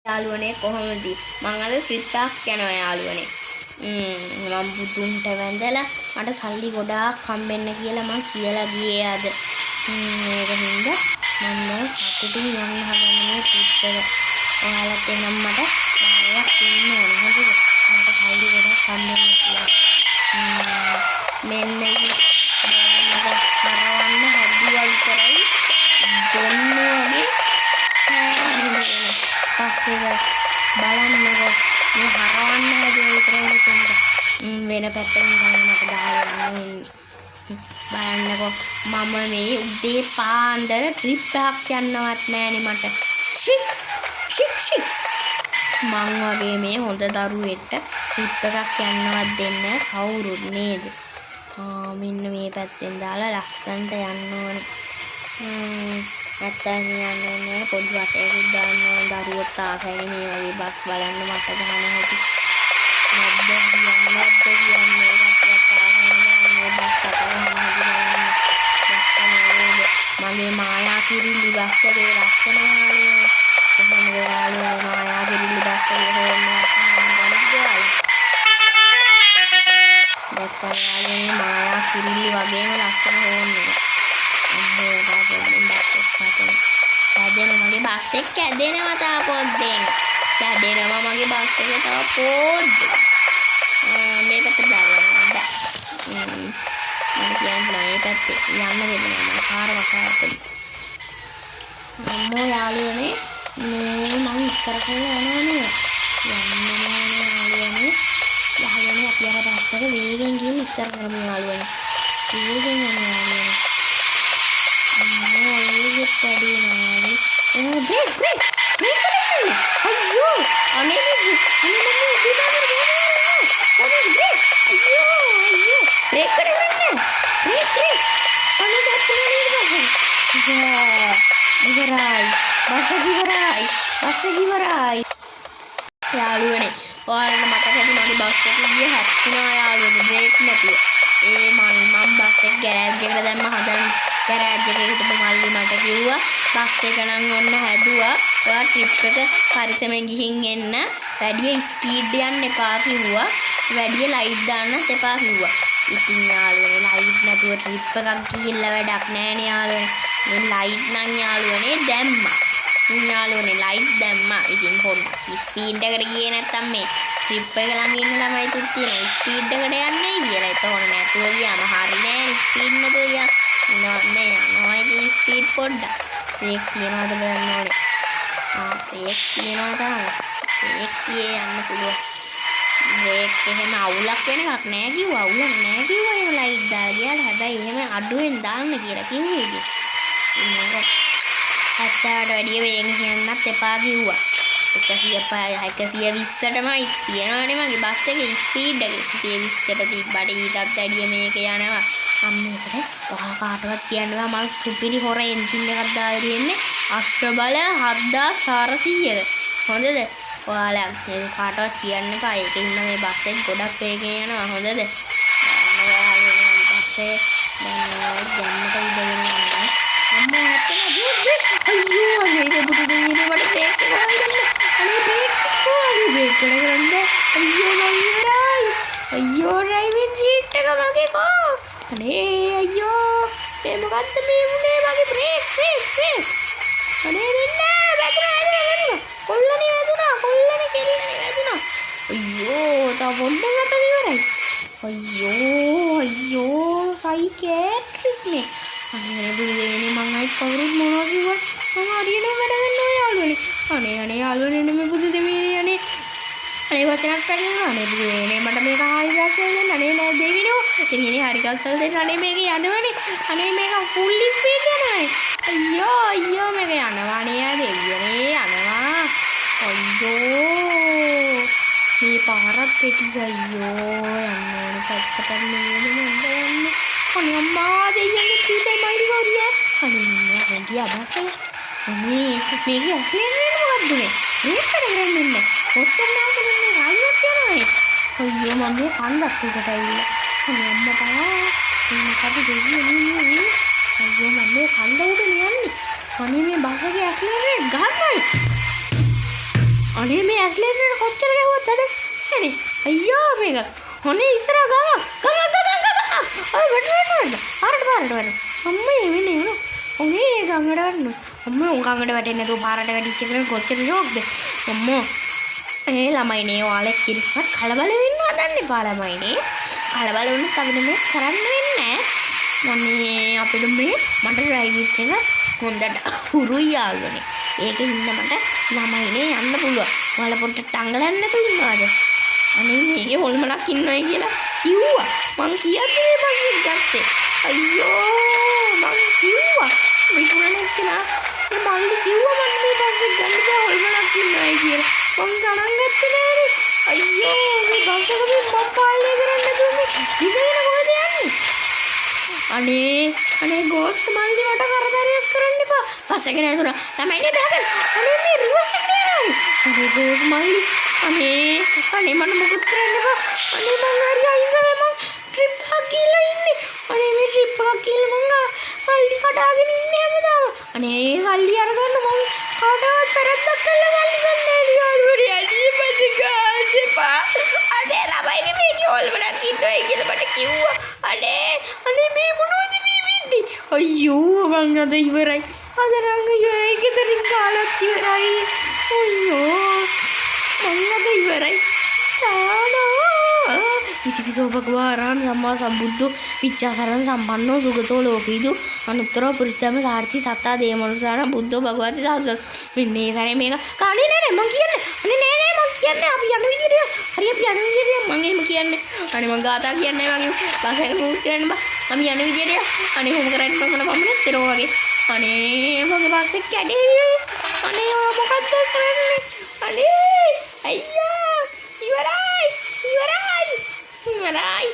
යාළුවනේ, කොහොමද? මං අද ට්‍රිප් එකක් යනවා යාළුවනේ. මං බුදුන්ට වැඳලා මට සල්ලි ගොඩාක් හම්බෙන්න කියලා මං කියලා ගියේ අද. ඒක හින්දා මං දැන් සතුටින් යන්න හදන්නේ මේ ට්‍රිප් එක. ඔයාලත් එහෙනම් මට බාරයක් දෙන්න ඕනේ, හරිද? මට සල්ලි ගොඩක් හම්බෙන්න කියලා. මෙන්න ඉතින් බලන්නකෝ, හරවන්න හැදුවා විතරයි ගොන්නු වගේ කෑලි. පස්සේ බලන්නකෝ, මේ හරවන්න හැදුවා විතරයි මෙතෙන්ට. වෙන පැත්තකින් තමයි මට දාලා යන්න වෙන්නේ. බලන්නකෝ, මම මේ උදේ පාන්දර ට්‍රිප් එකක් යන්නවත් නෑනේ මට. ෂික් ෂික් ෂික්. මං වගේ මේ හොඳ දරුවෙක්ට ට්‍රිප් එකක් යන්නවත් දෙන්නේ නෑ කවුරුත්, නේද? ආ, මෙන්න මේ පැත්තෙන් දාලා ලස්සනට යන්න ඕනේ. නැත්තම් යන්න ඕනේ, පොඩි වටයකුත් දාන්න ඕනේ. දරුවොත් ආසයිනේ මේ වගේ බස් බලන්න මට ගහන හැටි. නැද්ද කියන්නේ? නැද්ද කියන්නේ? කට්ටියත් ආසයිනේ බලන්න මේ බස් වට ගහන හැටි බලන්න. දැක්කම නේද? මගේ මායා කිරිල්ලි බස් එකේ ලස්සන යාළුවනේ. කොහොමද යාළුවනේ, මායා කිරිල්ලි බස් එකේ හෝන් එකක් අහන්න කැමතිද ඔයාලා? දැක්කම යාළුවනේ, මායා කිරිල්ලි වගේම ලස්සන හෝන් එක. අම්මෝ, තා පොඩ්ඩෙන් බස් එක කැදෙනවා. කැදෙනවා මගේ බස් එක, කැදෙනවා. තා පොඩ්ඩෙන් කැඩෙනවා මගේ බස් එක තව පොඩ්ඩක්. මේ පැත්තට දාලා යන්න බෑ. මට කියන්න පුළුවන් මේ පැත්තේ යන්න දෙන්නේ නෑ මට පාර වසාවත්තලු. අම්මෝ යාළුවනේ, මේ මං ඉස්සර කරලා යනවනේ. යන්න ඕනේ යාළුවනේ. යාළුවනේ, අපි අර බස් එක වේගෙන් ගිහින් ඉස්සර කරමු යාළුවනේ. වේගෙන් යමු යාළුවනේ. අම්මෝ, වේගෙත් වැඩි වෙනවා යාළුවනේ. බ්‍රේක්, බ්‍රේක්, බ්‍රේක් කරන්න. අයියෝ, අනේ මේ, අනේ මම උදේ පාර බ්‍රේක්, බ්‍රේක්. අයියෝ අයියෝ, බ්‍රේක් කරන්න, බ්‍රේක් බ්‍රේක්. අනේ දැක්කේ නේද බස් එක? ඉවරයි බස් එක, ඉවරයි බස් එක, ඉවරයි යාළුවනේ. ඔයාලට මතක ඇති මගේ බස් එක ගියේ හැප්පුණා යාළුවනේ, බ්‍රේක් නැතුව. ඒ මං මං බස් එක ගෑරේජ් එකට දැම්ම හදන්න. ගෑරේජ් එකේ හිටපු මල්ලි මට කිව්වා, බස් එක නම් ඔන්න හැදුවා, ඔයා ට්‍රිප් එක පරිස්සමෙන් ගිහින් එන්න, වැඩිය ස්පීඩ් යන්න එපා කිව්වා, වැඩිය ලයිට් දාන්නත් එපා කිව්වා. ඉතින් යාළුවනේ, ලයිට් නැතුව ට්‍රිප් එකක් ගිහිල්ලා වැඩක් නෑනේ යාළුවනේ. මේ ලයිට් නම් යාළුවනේ දැම්මා. ඉතින් යාළුවනේ, ලයිට් දැම්මා. ඉතින් පොඩ්ඩක් ස්පීඩ් එකට ගියේ නැත්තම් මේ ට්‍රිප් එක ළඟ ඉන්න ළමයි තුත් තියෙනවා ස්පීඩ් එකට යන්නේ කියලා. එතකොට නැතුව ගියාම හරි නෑනේ ස්පීඩ් නැතුව ගියාම. මේ යනවා ඉතින් ස්පීඩ් පොඩ්ඩක්. බ්‍රේක් තියනවද බලන්න ඕනේ. ආ, බ්‍රේක් තියනවා තාම. බ්‍රේක් තියේ යන්න පුළුවන්. බ්‍රේක් එහෙම අවුලක් වෙන එකක් නෑ කිව්වා. අවුලක් නෑ කිව්වා එහෙම ලයිට් දාලා ගියාට. හැබැයි එහෙම අඩුවෙන් දාන්න කියලා කිව්වේ ඉතින්. ඉතින් 70ට වැඩිය වේගෙන් යන්නත් එපා කිව්වා. 105 120ටමයි තියනවනේ මගේ බස් එකේ ස්පීඩ් එක. 120ට තිබ්බට ඊටත් වැඩිය මේක යනවා. මම මේකට, ඔයා කාටවත් කියන්න බෑ, මං සුපිරි හොර එන්ජින් එකක් දාලා තියෙන්නේ අශ්ව බල 7400ක. හොඳද? ඔයාලා මේක කාටවත් කියන්න එපා. ඒක හින්දා මේ බස් එක ගොඩක් වේගෙන් යනවා. හොඳද? බලන්න ඔයාලා, බස් එක දැන් ඔය ගැම්මට විදගෙන යනවා. අම්මෝ, හැප්පෙනවා. Break break. අයියෝ, අනේ බුදු දෙවියනේ, මට බ්‍රේක් එක හොයන්න. අනේ බ්‍රේක් එක, අනේ බ්‍රේක් එක කරන්න. අයියෝ, මං ඉවරයි. අයියෝ, ඩ්‍රයිවිං සීට් එක මගේ කෝ? අනේ අයියෝ, මේ මොකද්ද මේ වුනේ? මගේ බ්‍රේක්, බ්‍රේක්, බ්‍රේක්. අනේ මෙන්න වැදුනා, වැදුනා, වැදුනා. කොල්ලනේ වැදුනා, කොල්ලනේ කෙල්ලනේ වැදුනා. අයියෝ, තව පොඩ්ඩක් අතන ඉවරයි. අයියෝ අයියෝ, සයිකියාට්‍රික් නේ. අනේ අනේ බුදු දෙවියනේ, මං අයි කවුරුත් මොනවා කිව්වත් මං හරියටම වැඩ කරනවා යාළුවනේ. අනේ අනේ යාළුවනේ, නෙමෙයි, බුදු දෙවියනේ, අනේ අනේ වචනක් පැටලෙනවා. අනේ බුදු දෙවියනේ, මට මේක හරි කෞසල් දෙන්න. අනේ නෑ දෙවිනෝ, දෙවියනේ, හරි කෞසල් දෙන්න. අනේ මේක යනවනේ. අනේ මේක ෆුල් ස්පීඩ් යනවානේ. අයියෝ අයියෝ, මේක යනවා නේ දෙවියනේ, යනවා. අයියෝ, මේ පාරත් කෙටි. අයියෝ, යන්න ඕන පැත්තට නෙමෙයි මන්ද යන්නේ. අනේ අම්මා, දෙයියන්ගේ පීඩයි, මල්ලි, සෝරි ඈ. අනේ මෙන්න කොන් ගියා බස් එක. අනේ මේකේ ඇක්සිලරේටර් එක මොකද්ද මේ? බ්‍රේක් වැඩ කරන්නේ නැහැ. කොච්චර නාකද මේ රයිවත් යනවනේ. අයියෝ, මම මේ කන්දක් උඩට ඇවිල්ලා. අනේ අම්මා පා, මේ මොකද්ද දෙවියනේ මේ උනේ? අයියෝ, මම මේ කන්ද උඩ යන්නේ. අනේ මේ බස් එකේ ඇක්සිලරේටර් ගන්නයි. අනේ මේ ඇක්සිලරේටර් කොච්චර ගැහුවත් වැඩ නෑනේ. අයියෝ, මේක අනේ ඉස්සරහ ගමක් ගමක් ගමක් ගමක්. අය වැටෙන්න වැටෙන්න පාරට පාරට වැටෙන්න. අම්මේ, මෙන්න එනවා. අනේ ගඟට වැටෙන්න. අම්මෝ, ගඟට වැටෙන්නේ නැතුව පාරට වැටිච්ච එක කොච්චර ෂෝක්ද අම්මෝ. ඒ ළමයිනේ, ඔයාලා එක්කෙනෙක්වත් කලබල වෙන්න හදන්න එපා ළමයිනේ. කලබල වුණොත් අපිට මේ කරන්න වෙන්නේ නෑ. අනේ අපිට මේ මට ඩ්‍රයිවිං එක හොඳට හුරුයි යාළුවනේ. ඒක හින්දා මට ළමයිනේ යන්න පුළුවන්. ඔයාලා පොඩ්ඩක් දඟලන්න නැතුව ඉන්නවද? අනේ මේකේ හොල්මනක් ඉන්නවයි කියලා කිව්වා. මං කියද්දි මේ බස් එක ගත්තේ. අයියෝ, මං කිව්වා. විකුණන එක්කෙනා ඒ මල්ලි කිව්වා මට මේ බස් එක ගන්න බෑ, හොල්මනක් ඉන්නවයි කියලා. මං ගණන් ගත්තේ නෑනේ. අයියෝ, මේ බස් එක මේ මං පාලනය කරන්නේ නැතුව මේ ඉඳගෙන කොහෙද යන්නේ? අනේ අනේ ගෝස්ට් මල්ලි, මට කරදරයක් කරන්න එපා. බස් එක නෑ තුන. ළමයිනේ, බෑගන්. අනේ මේ රිවර්ස් එකට යනවානේ. අනේ ගෝස්ට් මල්ලි. අනේ අනේ මට මොකුත් කරන්න එපා. අනේ මං හරි අහිංසකයි. මං ට්‍රිප් එකක් ගිහලා ඉන්නේ. අනේ මේ ට්‍රිප් එකක් ගිහලා මං සල්ලි කඩාගෙන ඉන්නේ හැමදාම. අනේ සල්ලි අරගන්න මං කාටවත් වැරද්දක් කරලා සල්ලි ගන්න නෑ යාළුවනේ. අනේ මට ගන්න එපා. අනේ ළමයිනේ, මේකේ හොල්මනක් ඉන්නවයි කියලා මට කිව්වා. අනේ අනේ මේ මොනවද මේ වෙන්නේ? අයියෝ, මං අද ඉවරයි. අද නම් ඉවරයි. ගෙදරින් කාලත් ඉවරයි. අයියෝ, මං අද ඉවරයි. සානා. ඉතිපිසෝ භගවා අරහං සම්මා සම්බුද්ධෝ විජ්ජාසරණ සම්පන්නෝ සුගතෝ ලෝකවිදු අනුත්තරෝ පුරිසධම්ම සාරථි සත්තා දේව මනුස්සානම් බුද්ධෝ භගවති සාසස. මෙන්න ඒ සැරේ මේක අනේ නෑ නෑ, මං කියන්නේ. අනේ නෑ නෑ, මං කියන්නේ අපි යන විදියට යන්න. හරි, අපි යන විදියට යන්න. මං එහෙම කියන්නේ. අනේ මං ගාථා කියන්නේ නෑ. මගේ බස් එක මුකුත් කරන්න බා. අපි යන විදියට යන්න. අනේ ඔහොම කරන්න බෑ, මට පමණක් වෙනවා වගේ. අනේ මගේ බස් එක කැඩේ. අනේ ඔයා මොකද්ද කරන්නේ? අනේ අයියා, ඉවරයි ඉවරයි ඉවරයි.